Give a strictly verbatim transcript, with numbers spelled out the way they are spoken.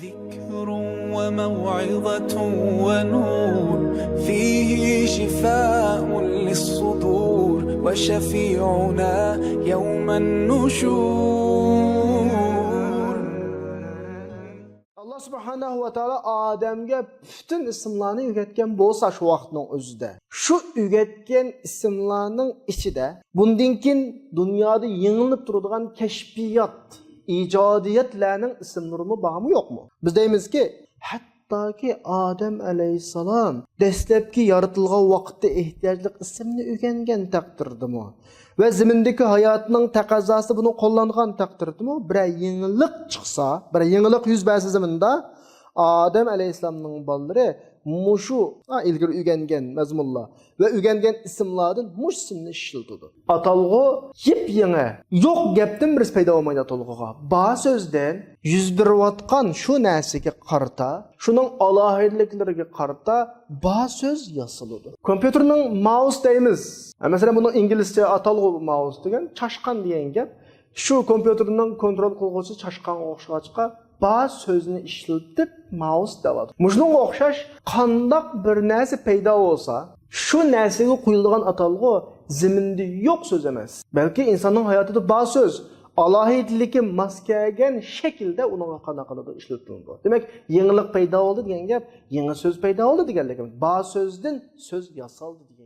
ذكر وموعظة ونور، فيه شفاء للصدور، وشفيعنا يوم النشور. ئاللا سۇبھانەھۇ ۋە تائالا ئادەمگە پۈتۈن ئىسىملارنى ئۆگەتكەن بولسا شۇ ۋاقىتنىڭ ئۆزىدە، شۇ ئۆگەتكەن ئىسىملارنىڭ ئىچىدە بۇندىن كېيىن دۇنيادا يېڭىلىنىپ تۇرىدىغان كەشپىيات، ئىجادىيەتلەرنىڭ ئىسىملىرىمۇ بارمۇ يوقمۇ؟ بىز دەيمىزكى، ھەتتاكى ئادەم ئەلەيھىسسالام دەسلەپكى يارىتىلغان ۋاقىتتا ئېھتىياجلىق ئىسىمنى ئۆگەنگەن تەقدىردىمۇ ۋە زېمىندىكى ھاياتنىڭ تەقەززاسى بۇنى قوللانغان تەقدىردىمۇ، بىرەر يېڭىلىق چىقسا، بىرەر يېڭىلىق يۈز بەرسە زېمىندا، ئادەم ئەلەيھىسسالامنىڭ بالىلىرى مۇشۇ، ھا، ئىلگىرى ئۆگەنگەن مەزمۇنلار ۋە ئۆگەنگەن ئىسىملاردىن مۇشۇ ئىسىمنى ئىشلىتىدۇ. ئاتالغۇ يېپيېڭى، يوق گەپتىن بىرسى پەيدا بولمايدۇ ئاتالغۇغا. بار سۆزدىن، يۈز بېرىۋاتقان شۇ نەرسىگە قارىتا، شۇنىڭ ئالاھىدىلىكلىرىگە قارىتا بار سۆز ياسىلىدۇ. كومپيۇتېرنىڭ ماۋۇس دەيمىز. ھە، مەسىلەن، بۇنىڭ ئىنگلىزچە ئاتالغۇ ماۋۇس دېگەن چاشقان دېگەن گەپ. شۇ كومپيۇتېرنىڭ كونترول قىلغۇچىسى چاشقانغا ئوخشىغاچقا، بار سۆزنى ئىشلىتىپ ماۋۇس دەۋاتىدۇ. مۇشۇنىڭغا ئوخشاش، قانداق بىر نەرسە پەيدا بولسا، شۇ نەرسىگە قويۇلىدىغان ئاتالغۇ زېمىندا يوق سۆز ئەمەس. بەلكى ئىنساننىڭ ھاياتىدا بار سۆز، ئالاھىدىلىكى ماس كەلگەن شەكىلدە ئۇنىڭغا قانداق قىلىدۇ، ئىشلىتىلىدۇ. دېمەك، يېڭىلىق پەيدا بولدى دېگەن گەپ، يېڭى سۆز پەيدا بولدى دېگەنلىك ئەمەس. بار سۆزدىن سۆز ياسالدى دېگەن.